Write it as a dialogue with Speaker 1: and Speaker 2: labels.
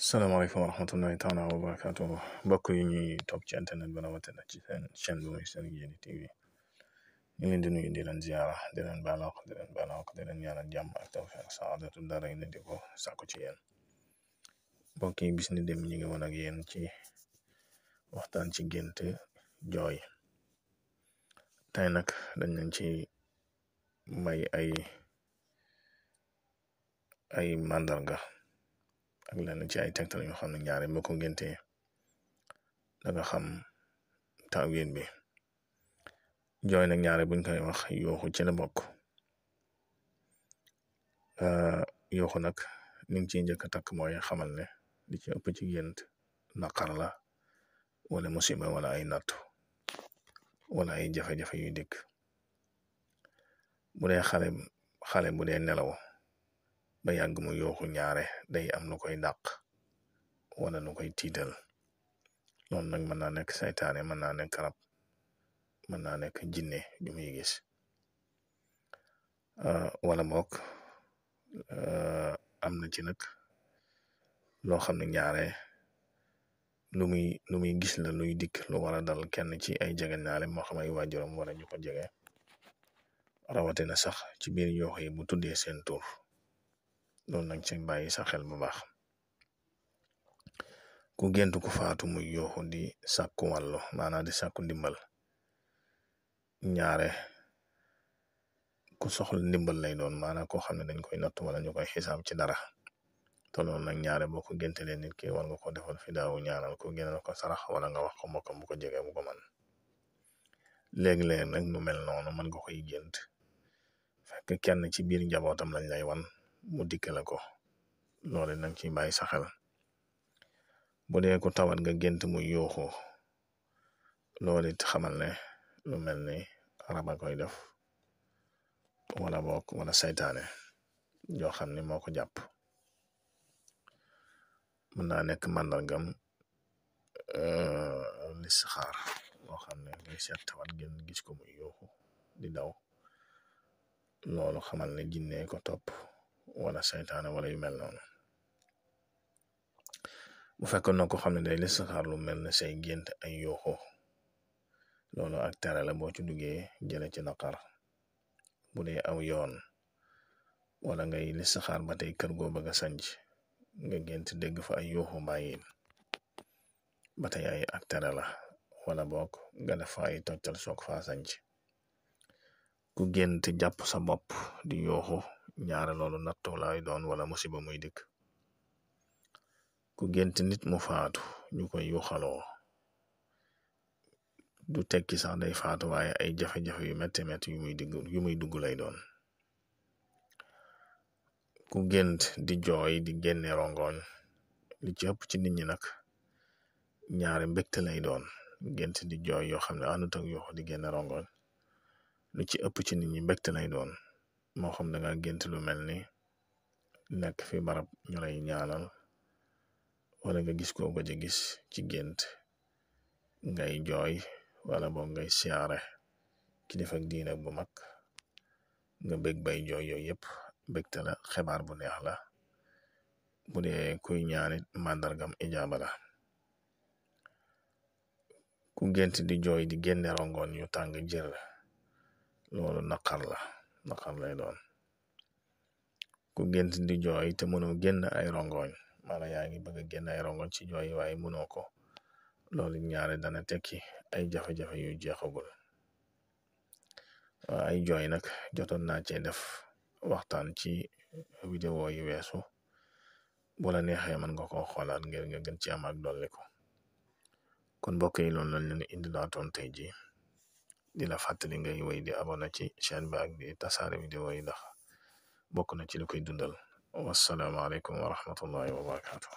Speaker 1: salaamaaleykum wa rahmatullahi taala wa barakatuh mbokk yi ñuy topp ci internet bi rawatina ci seen chaîne bi muy Senegal Yéene TV ñu leen di nuyu di leen ziara di leen baalaax di leen ñaanal jàmm ak tawfiq saadatu dara yi ne di ko sàkku ci yéen mbokk yi bis ni dem ñu ngi woon ak yéen ci waxtaan ci gént jooy tey nag dañ nañ ci may ay màndarga ak lenn ci ay tegtal yoo xam ne ñaare boo ko génte da nga xam tawin bi jooy nag ñaare buñ koy wax yooxu ci la bokk yooxu nag ni ngi ciy njëkk a takk mooy xamal ne li ci ëpp ci gént naqar la wala musiba wala ay nattu wala ay jafe-jafe yu dikk bu dee xale bu dee nelaw ba yàgg mu yooxu ñaare day am lu koy dàq wala lu koy tiital loolu nag mën naa nekk saytaane mën naa nekk rab mën naa nekk jinne ju muy gis wala boog am na ci nag loo xam ne ñaare lu muy gis la luy dikk lu war a dal kenn ci ay jegeñaale moo xam ay waajuram wala ñu ko jege rawatina sax ci biir yoox yi bu tuddee seen tur loolu nag ci bàyyi sa xel bu baax ku gént ku faatu muy yooxu di sàkku wàllu maanaam di sàkku ndimbal ñaare ku soxla ndimbal lay doon maanaam koo xam ne dañ koy natt wala ñu koy xisaab ci dara te loolu nag ñaare boo ko géntelee nit ki war nga ko defal fi daawu ñaanal ko génnal ko sarax wala nga wax ko mbokkam bu ko jege bu ko man léegi-léeg nag nu mel noonu mën nga koy gént fekk kenn ci biir njabootam lañ lay wan mu dikkale ko loolu nag ci bàyyi sa xel bu dee ko tawat nga gént muy yooxu loolu it xamal ne lu mel ni raba koy def wala boog wala saytaane joo xam ne moo ko jàpp mën naa nekk màndargam listixaar moo xam ne ngay seet tawat ngeen gis ko muy yooxu di daw loolu xamal ne jinne ko topp wala saytaane wala yu mel noonu bu fekkoon na ko xam ne day listixaar lu mel ne say gént ay yooxu loolu ak tere la boo ci duggee jële ci naqar bu dee aw yoon wala ngay listixaar ba tey kër goo bëgg a sanc nga gént dégg fa ay yooxu bàyyi ba tey ay ak tere la wala boog nga def fa ay toccal soog fa sanc ku gént jàpp sa bopp di yooxu ñaare loolu nattu lay doon wala musiba muy dikk ku gént nit mu faatu ñu koy yuuxaloo du tekki sax day faatu waaye ay jafe-jafe yu metti yu muy dugg lay doon ku gént di jooy di génne rongoñ li ci ëpp ci nit ñi nag ñaare mbégte lay doon gént di jooy yoo xam ne àndut ak yuuxu di génne rongoñ lu ci ëpp ci nit ñi mbégte lay doon moo xam da nga gént lu mel ni nekk fi barab ñu lay ñaanal wala nga gis ko gëj a gis ci gént ngay jooy wala boog ngay siyaare kilifa ak diine bu mag nga bég bay jooy yooyu yëpp bégte la xibaar bu neex la bu dee kuy ñaanit màndargam ijaaba la ku gént di jooy di génne rongoon yu tàng jër loolu naqar lay doon ku gént di jooy te mënoo génn ay rongoñ maanaam yaa ngi bëgg a génn ay rongoñ ci jooy waaye mënoo ko loolu ñaare dana tekki ay jafe-jafe yu jeexagul ay jooy nag jotoon naa cee def waxtaan ci vidéo yi weesu bu la neexee mën nga ko xoolaat ngir nga gën ci am ak dolli ko kon mbokk yi loolu lañ leen indi laatoon tey ji di la fàttali ngay wéy di abonné ci chaîne bi ak di tasaare vidéo yi ndax bokk na ci lu koy dundal wassalamu alaikum wa rahmatullahi wa barakatuh